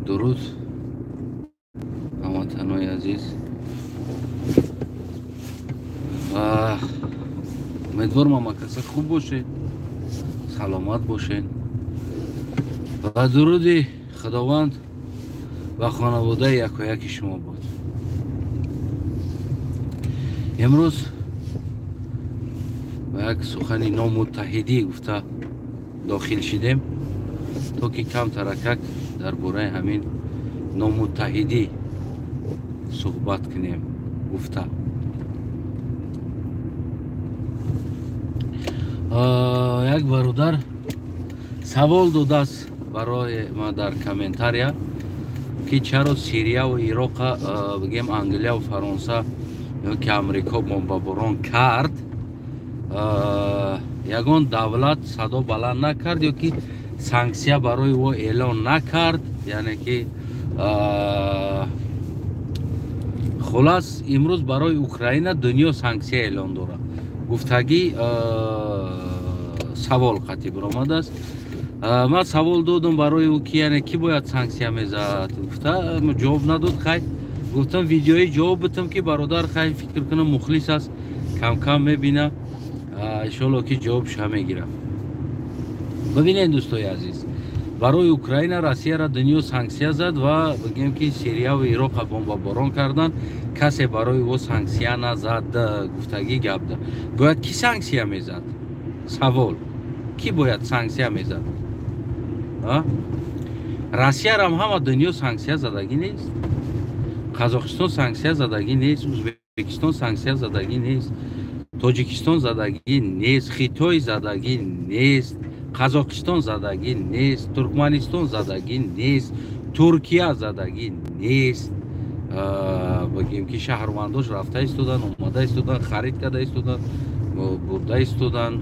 Дуруд ҳамватанои азиз. Умедворам ҳама каса хуб бошед, саломат бошед ва дуруди Худованд ба хонаводаи якояки шумо бод. Имрӯз ба як сухани номуттаҳидӣ гуфта дохил шидем, то ки камтаракак дар бораи ҳамин номуттаҳидӣ суҳбат кунем гуфта. Як бародар савол додааст барои ма дар комментария, ки чаро Сирияву Ироқа, бигем Англияву Фаронса ё ки Амрико бомбаборон кард, ягон давлат садо баланд накард ё ки санксия барои ӯ эълон накард. Яъне ки хулас имрӯз барои Украина дунё санксия эълон дорад гуфтагӣ савол қатъӣ баромадааст. Ман савол додам барои ӯ, ки яъне кӣ бояд санксия мезад, гуфта ҷавоб надод. Хай гуфтам видеои ҷавоб битам, ки бародар хай фикр кунам мухлис аст, камкам мебина, иншоалло ки ҷавобша мегирам. Бибинед дӯстои азиз, барои Украина Россияра дунё санксия зад ва бигем ки Сирияву Ироқа бомбаборон карданд, касе барои ӯ санксия назад гуфтагӣ гап да. Бояд кӣ санксия мезад? Савол, кӣ бояд санксия мезад? Россиярам ҳама дунё санксия задагӣ нест, Қазоқистон санксия задагӣ нест, Узбекистон санксия задагӣ нест, Тоҷикистон задагӣ нест, Хитой задагӣ нест, Қазоқистон задагӣ нест, Туркманистон задагӣ нест, Туркия задагӣ нест. Бигем ки шаҳрвандош рафта истодан, омада истодан, харид карда истодан, бурда истодан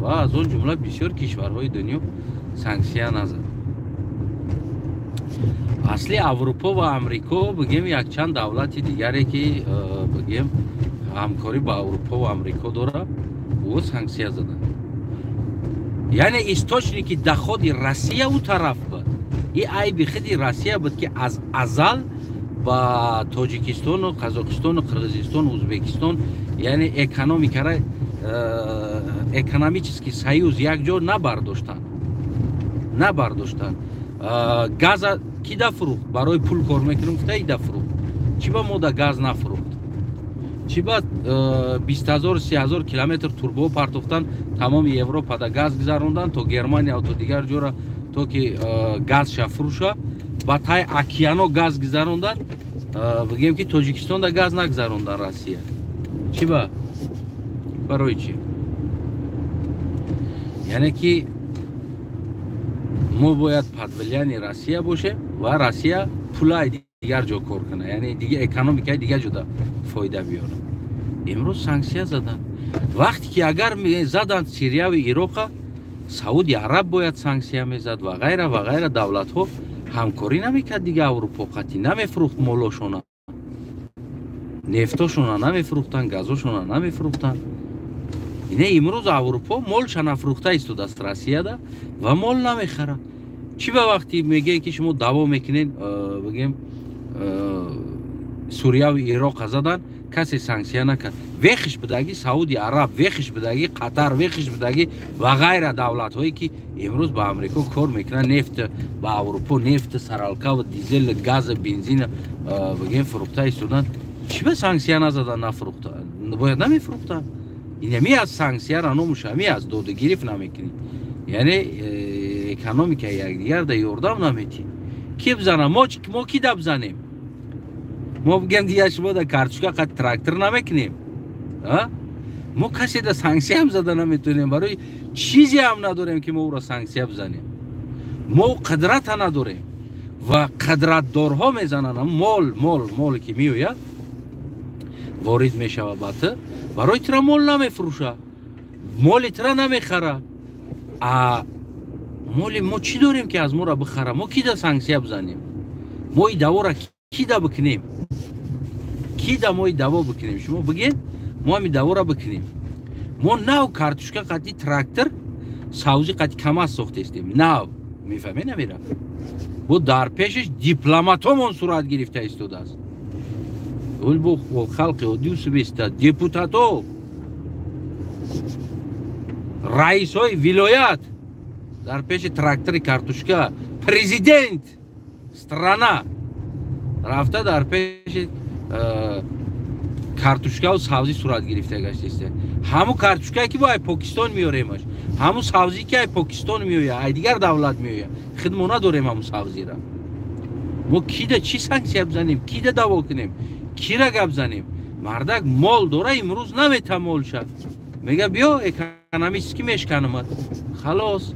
ва аз он ҷумла бисёр кишварҳои дунё санксия назад. Асли Аврупо ва Амрико, бигем якчанд давлати дигаре ки бигем ҳамкорӣ ба Аврупо ва Амрико дорад, ӯ санксия заданд. Яъне источники доходи Россия ӯ тараф буд. И айби худи Россия буд, ки аз азал ба Тоҷикистону Қазоқистону Қирғизистону Узбекистон, яъне экономикара экономический союз якҷо набардоштанд. Газа ки да фурӯхт? Барои пул кор мекунем гуфта и да фурӯхт. Чӣ ба мо да газ нафурӯхт? Чӣ ба 20 000, 30 000 километр турбо партофтан, тамоми Европада газ гузарондан то Германия то дигар ҷора, то ки газша фурӯша, ба тай океано газ гузарондан, бигем ки Тоҷикистонда газ нагузарондан Россия. Чӣ ба? Барои чӣ? Яъне ки мо бояд под влияние Россия бошем ва Россия пулаи дигар ҷо кор кунад, яъне дига экономикаи дигар ҷода фоида биёрад. Имрӯз санксия заданд. Вақте ки агар заданд Сирияву Ироқа, Сауди Араб бояд санксия мезад ва ғайра ва ғайра. Давлатҳо ҳамкорӣ намекард дига Аврупо қатъӣ, намефурӯхт молошона, нефтошона намефурӯхтанд, газошона намефурӯхтанд. Ине имрӯз Аврупо молша нафурӯхта истодааст Россияда ва мол намехарад. Чӣ ба вақти мегӯем ки шумо даъво мекунед, бигем Сурияву Ироқа задан, касе санксия накард. Вехиш будагӣ Сауди Араб, вехиш будагӣ Қатар, вехиш будагӣ ва ғайра давлатҳое ки имрӯз ба Амрико кор мекунанд, нефт ба Аврупо, нефт, саралкаву дизел, газ, бензин бигем фурӯхта истоданд. Чӣ ба санксия назадан, нафурӯхта? Бояд намефурӯхтанд. Инами аз санксияра номуш ҳами аз додугирифт намекунӣ, яъне экономикаи якдигар да ёрдам наметӣ. Ки бизана? Мо ки да бизанем? Мо бигем дигар шумо да картошка қад трактор намекунем, мо касе да санксия ҳам зада наметонем, барои чизе ҳам надорем ки мо ӯро санксия бизанем. Мо қудрата надорем ва қудратдорҳо мезананд. Мол мол моле ки меояд ворид мешавад ба ту, барои тура мол намефурӯша, моли тура намехара. А моли мо чӣ дорем ки аз моро бихара? Мо ки да санксия бизанем? Мо и давора ки да бикунем? Ки да мо и даво бикунем? Шумо бигед, мо ҳами давора бикунем. Мо нав картошка қатъи трактор, савзи қатъи КамАЗ сохтестем. Нав Мефаҳме намера? Бо дар пешаш дипломатомон сурат гирифта истодааст. Ул бо халқи оддӣ усубеста, депутато, раисҳои вилоят дар пеши трактори картушка, президент страна рафта дар пеши картушкаву савзӣ сурат гирифта гаштиста. Ҳамун картушкае ки бо ай Покистон меоремаш, ҳамун савзӣ ки ай Покистон меоя, ай дигар давлат меоя, худ мо надорем ҳамун савзира. Мо кида чӣ санксия бизанем, кида даво кунем, кира гап занем? Мардак мол дора, имрӯз намета молша, мега биё экономически мешканамад, халос.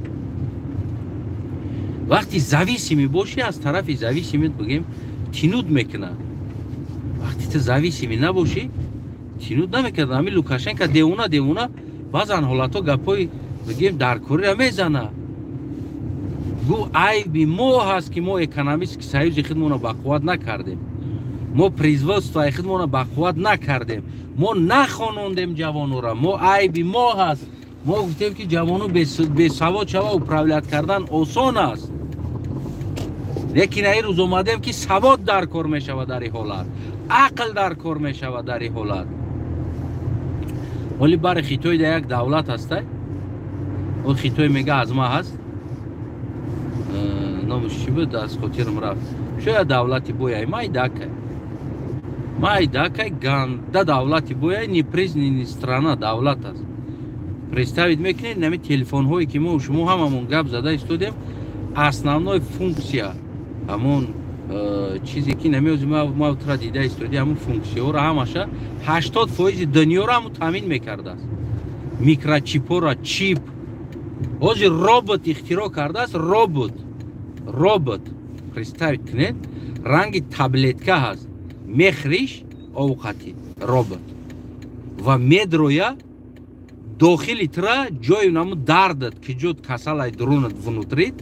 Вақти зависимый бошӣ, аз тарафи зависимый бигем, тянуть мекунад. Вақти ту зависимый набошӣ, тянуть намекунад. Ҳамин Лукашенко девона девона баъзан ҳолатҳо гапҳои бигем даркориро мезана. Гу айби мо ҳаст, ки мо экономический союзи худмонро бақувват накардем, мо производствои худмонро бақувват накардем, мо нахонондем ҷавонора, мо айби мо ҳаст. Мо гуфтем, ки ҷавону бесавод шава, управлять кардан осон аст. Лекин аи рӯз омадем, ки савод дар кор мешавад дар ин ҳолат, ақл дар кор мешавад дар ин ҳолат. Оли бари Хитой да як давлат ҳастай, о Хитой мега аз ма ҳаст, номаш чӣ буд, аз хотирам рафт. Шояд давлати бояй майдакай, майдакай, ганда давлати бояй, непризнанный страна давлат аст. Представить мекунед, нами телефонҳое ки мо шумо ҳамамон гап зада истодем, основной функсия ҳамон чизе ки намеози ма тра дида истоди, ҳамон функсияҳоро ҳамаша 80% дунёро ҳамон таъмин мекардааст. Микрочипора, чип. Ҳозир робот ихтироъ кардааст, робот, робот. Представить кунед, ранги таблетка ҳаст, мехриш овқати робот ва медроя дохили тра, ҷои наму дардат, ки ҷо касалай дурунат, внутрит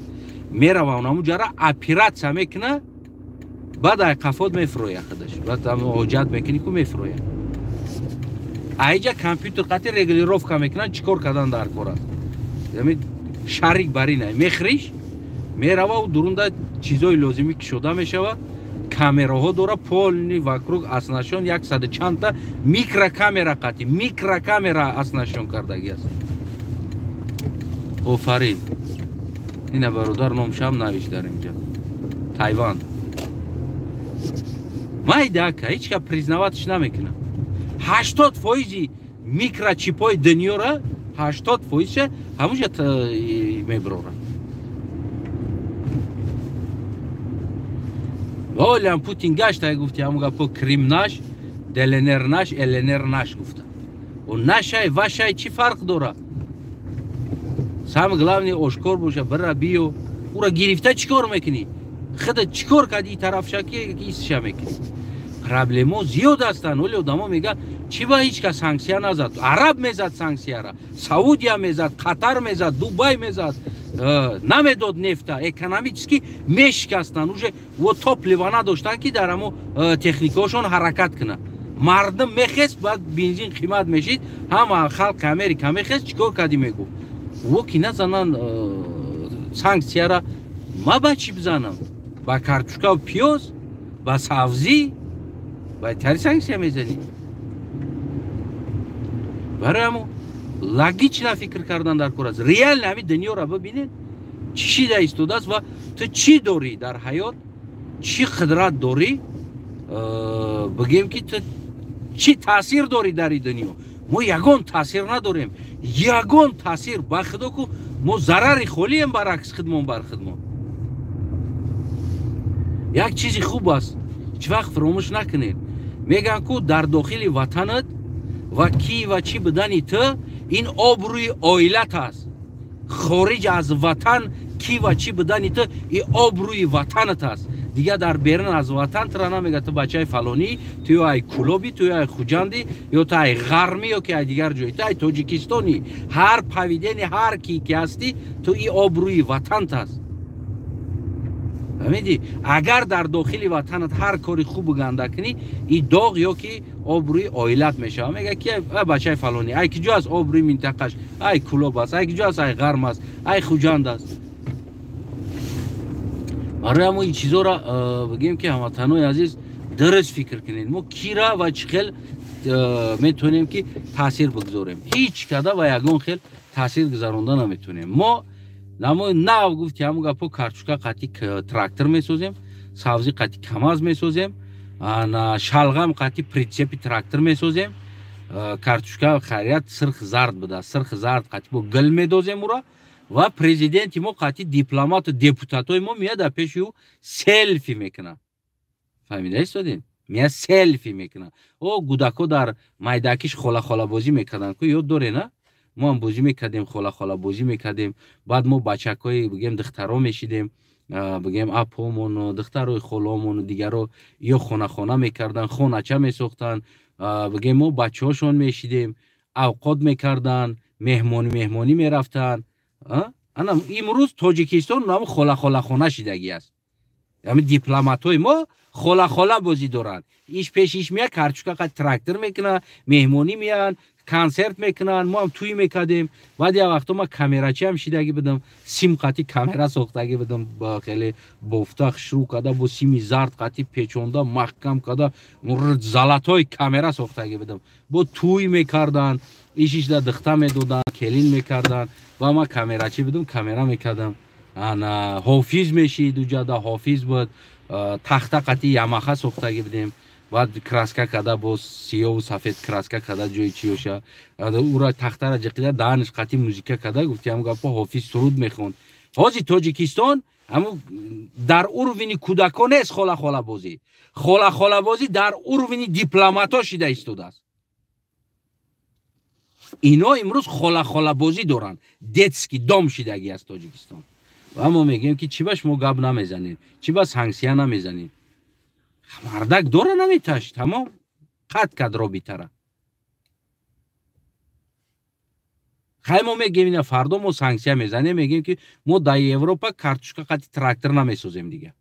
мерава, наму ҷара оператсия мекуна, баъд ай қафот мефуроя худаш, баъд ҳоҷат мекунӣ ку, мефуроя. Аиҷа компютер қати регулировка мекунанд, чӣ кор кардан дар кор аст. Шарик барина мехриш, мерава, дурунда чизои лозимӣ кушода мешавад, камераҳо дора, полный вокруг оснащён, яксаду чандта микрокамера қати микрокамера оснащён кардагӣ аст. Офарин, ина бародар номшам навишт дар инҷа Тайван. Майдака, ҳеҷ ка признаватьш намекунад. 80% микрочипҳои дунёра, 80%-ша ҳамуҷа мебирорад. Олям Путин гашта гуфти ҳамун гапо: Крим наш, ДЛНР наш, ЛНР наш гуфта. О нашай вашай чӣ фарқ дора? Самое главное ошкор боша, бира биё. Ура гирифта чӣ кор мекунӣ? Худа чӣ кор кардӣ, тарафша ки исша мекунӣ? Проблемо зиёд ҳастанд. Оли одамо мегӯянд, чӣ ба ҳеҷ кас санксия назад? Араб мезад санксияра, Саудия мезад, Қатар мезад, Дубай мезад, намедод нефта, экономически мешикастанд, уже во топлива надоштанд, ки дар ҳамо техникаҳошон ҳаракат кунад. Мардум мехест, баъд бензин қимат мешид, ҳама халқи Америка мехест, чӣ кор кардӣ мегуфт. Во ки назананд санксияра, ма ба чӣ бизанам? Ба картушкаву пиёз, ба савзӣ, ба тари санксия мезанӣ? Барои ҳамо логично фикр кардан дар кор аст. Реально ҳамин дунёро бибинед, чӣ шида истодааст ва ту чӣ дорӣ дар ҳаёт, чӣ қудрат дорӣ, бигем ки ту чӣ таъсир дорӣ дар ин дунё. Мо ягон таъсир надорем, ягон таъсир, ба худо ку мо зарари холием, баръакс худмон бар худмон. Як чизи хуб аст, ҳеҷ вақт фаромӯш накунед, мегӯянд ку дар дохили ватанат ва ки ва чӣ будани ту ин обрӯи оилат аст, хориҷ аз ватан ки ва чӣ будани ту ин обрӯи ватанат аст. Дигар дар берун аз ватан тура намега ту бачаи фалонӣ, ту ё ай Кулобӣ, ту ё ай Хуҷандӣ, ё ту ай Ғармӣ, ё ки ай дигар ҷой, ту ай Тоҷикистонӣ. Ҳар поведение, ҳар ки ки ҳастӣ ту, ин обрӯи ватант аст. Фаҳмидӣ? Агар дар дохили ватанат ҳар кори хубу ганда кунӣ, и доғ ё ки обрӯи оилат мешавад. Мега ки бачаи фалонӣ ай ки ҷо аст, обрӯи минтақаш ай Кулоб аст, ай ки ҷо аст, ай Ғарм аст, ай Хуҷанд аст. Барои ҳамо ин чизоро бигем, ки ҳамватанои азиз, дуруст фикр кунед, мо кира ва чӣ хел метавонем ки таъсир бигзорем. Ҳеҷ када ва ягон хел таъсир гузаронда наметавонем. Мо намои нав гуфти ҳамун гапо, картошка қати трактор месозем, сабзӣ қати КамАЗ месозем, шалғам қати прицепи трактор месозем. Картошка хайрият сирх зард буда, сирх зард қати бо гил медозем ура. Ва президенти мо қати дипломату депутатои мо меяд, дар пеши ӯ селфи мекунад. Фаҳмида истодем? Меяд, селфи мекунад. О, гудако дар майдакиш хола-холабозӣ мекарданд ку, ёд доре, на? Мо ҳам бозӣ мекардем, хола-холабозӣ мекардем. Баъд мо бачакҳои, бигем, духтаро мешидем, бигем, апомону духтарои холомону дигаро ё хона-хона мекарданд, хонача месохтанд. Бигем, мо бачаҳошон мешидем, авқот мекарданд, меҳмонӣ меҳмонӣ мерафтанд. Ана имрӯз Тоҷикистон намо хола-холахона шидагӣ аст. Ҳамин дипломатҳои мо хола-хола бозӣ доранд. Иш пеш иш меяд, картошка қад трактор мекунад, меҳмонӣ меянд, консерт мекунанд. Мо ҳам тӯй мекардем. Баъд як вақто ман камерачи ҳам шидагӣ будам, сим қати камера сохтагӣ будам, хеле бофта шурӯъ карда, бо сими зард қати печонда, маҳкам карда, золотой камера сохтагӣ будам. Бо тӯй мекарданд, иш ишда духта медоданд, келин мекарданд, ва ман камерачи будам, камера мекардам. Ана ҳофиз мешид, уҷада ҳофиз буд, тахта қати Ямаха сохтагӣ будем. Баъд краска карда, боз сиёву сафед краска карда, ҷои чиёша ура тахтара ҷиқида, даҳанаш қати музика карда, гуфти ҳам гапо, ҳофиз суруд мехонд. Ҳозир Тоҷикистон ҳамун дар уровени кӯдако нест хола-холабозӣ. Хола-холабозӣ дар уровени дипломатҳо шида истодааст. Ино имрӯз хола-холабозӣ доранд, детский дом шидагӣ аст Тоҷикистон. Ва мо мегӯем, ки чӣ ба шумо гап намезанед, чӣ ба санксия намезанед? Мардак дора наметаш, тамом, қатъ кард робитара. Хай, мо мегӯем, ина фардо мо санксия мезанем, мегӯем, ки мо дар Европа картошка қати трактор намесозем дига,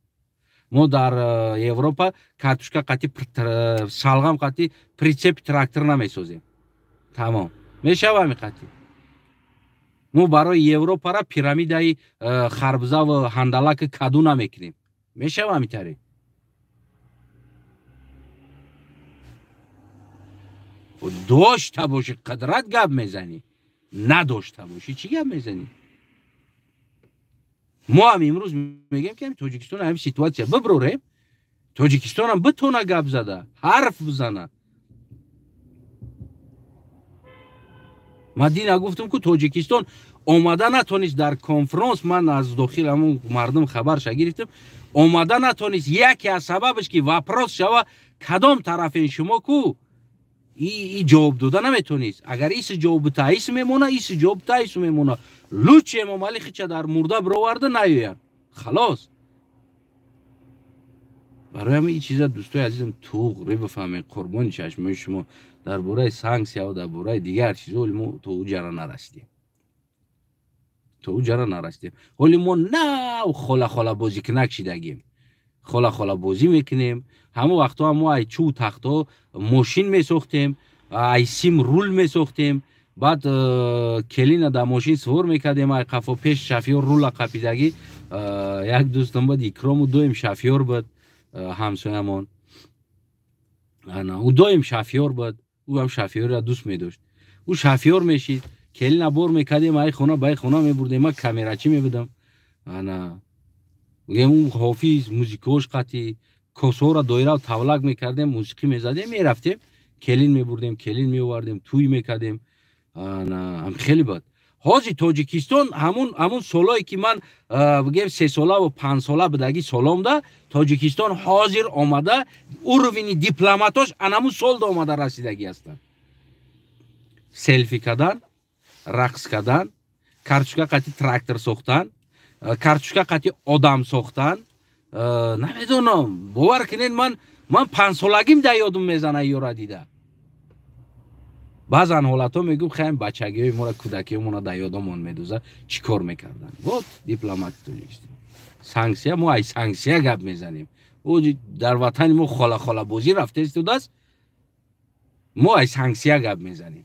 мо дар Европа картошка қати, шалғам қати прицепи трактор намесозем. Тамом мешава ҳами қати. Мо барои Европара пирамидаи харбзаву ҳандалаки каду намекунем. Мешава ҳами тариқ? Дошта бошӣ қудрат, гап мезанӣ, надошта бошӣ, чӣ гап мезанӣ? Мо ҳам имрӯз мегӯем, ки Тоҷикистон ҳамин ситуация биброрем, Тоҷикистонам битона гап зада, ҳарф бизана. Ман дина гуфтам, ку Тоҷикистон омада натонист дар конфронс. Ман аз дохил ҳамун мардум хабарша гирифтам, омада натонист. Яке аз сабабаш, ки вопрос шава, кадом тарафен шумо ку, и ҷавоб дода наметонист. Агар иси ҷавоб бита, иси мемона, иси ҷавоб бита, ису мемона. Лучше Эмомалӣ хича дар мурда бироварда наёяд, халос. Барои ҳамин ин чиза, дӯстои азизам, туғри бифаҳмед, қурбони чашмои шумо. Дар бораи санксия ва дар бораи дигар чизо ҳоли мо то ӯ ҷара нарасидем, то ӯ ҷара нарасидем. Ҳоли мо нав хола-хола бозикунак шидагем, хола-хола бозӣ мекунем. Ҳамон вақтҳо мо ай чӯ тахтҳо мошин месохтем, ай сим рул месохтем. Баъд келина дар мошин сувор мекардем, ай қафо пеш шофёр рула қапидагӣ. Як дӯстам буд, Икрому, доим шофёр буд, ҳамсоямон. Ӯ доим шофёр буд, ӯ ҳам шофёрро дӯст медошт. Ӯ шофёр мешид, келина бор мекардем, ай хона ба ай хона мебурдем. Ман камерачӣ мебудам. Ана гӯем, ӯ ҳофиз, музикаош қатӣ косоро доира тавлак мекардем, мусиқӣ мезадем, мерафтем, келин мебурдем, келин меовардем, тӯй мекардем. Хеле бад. Ҳозир Тоҷикистон ҳамун солое ки ман, бигем, 3 солаву 5 сола будагӣ соломда, Тоҷикистон ҳозир омада уровени дипломатош анамун солда омада расидагӣ ҳастанд. Селфи кардан, рақс кардан, картошка қати трактор сохтан, картошка қати одам сохтан, намедонам, бовар кунед, ман 5 солагим да ёдум мезана ёра дида. Баъзан ҳолатҳо мегӯм, хаем, бачагиҳои моро, кӯдакиҳомона дар ёдомон медӯза, чӣ кор мекарданд. Вот дипломати Тоҷикистон. Санксия, мо ай санксия гап мезанем. Дар ватани мо хола-холабозӣ рафта истодааст, мо ай санксия гап мезанем.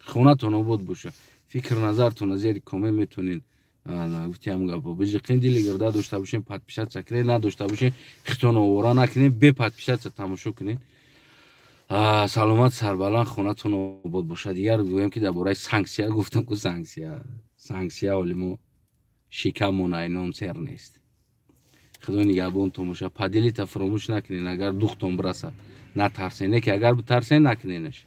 Хонатон обод боша. Фикр назартона зери коммент метонед. Гуфтиам гапо биҷиқин, дили гирда дошта бошем, подписаться кунед, надошта бошем, хитон овора накунед, бе подписаться тамошо кунед. Саломат, сарбаланд, хонатон обод бошад. Дигар гӯям, ки дар бораи санксия гуфтам ку, санксия оли мо шикамон айнон сер нест. Худо нигаҳбонтон боша. Поделиться фаромӯш накунед. Агар духтон бирасад, натарсен, не ки агар битарсен, накуненаш.